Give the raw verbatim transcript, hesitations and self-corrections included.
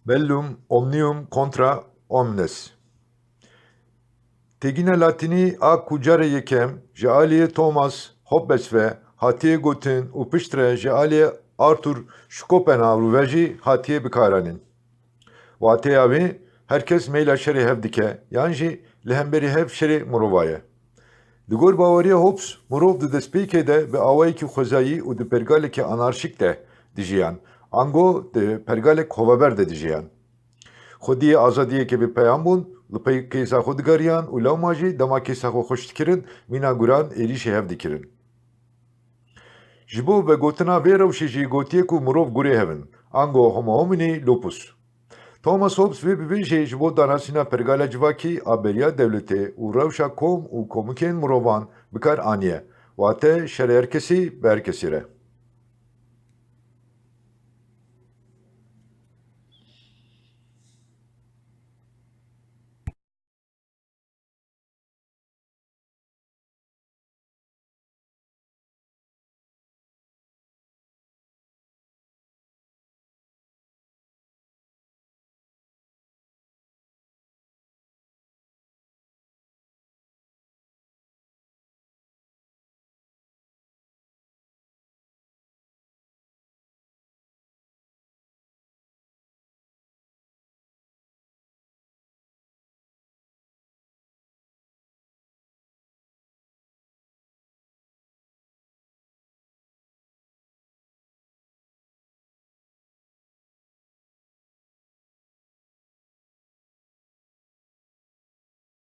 Bellum omnium contra omnes. Têgîna latînî a ku carê yekem ji aliyê Thomas Hobbes ve hatiye gotin û piştre ji aliyê Arthur Schopenhauer ve jî hatiye bikaranîn. Wateya wê, her kes meyla şerê hev dike yan jî li hemberî hev şerê mirova ye. Li gor baweriya Hobbes, mirov di destpêkê de bi awayekî xwezayî û di pergalekî anarşîk de dijiyan, ango di pergalek hoveber de dijiyan. Xwediyê azadiyeke bi peyam bûn, li pey kêsa xwe digeriyan û lewma jî dema kêsa xwe xweş dikirin, mîna guran êrîşê hev dikirin. Ji bo vegotina vê rewşê jî gotiye ku mirov gurê hev in, ango homo homini lupus. Thomas Hobbes vê bi vê jî ji bo danasîna pergala civakî a beriya dewletê û rewşa kom û komikên mirovan bi kar aniye, wate şerê her kesî bi her kesî re.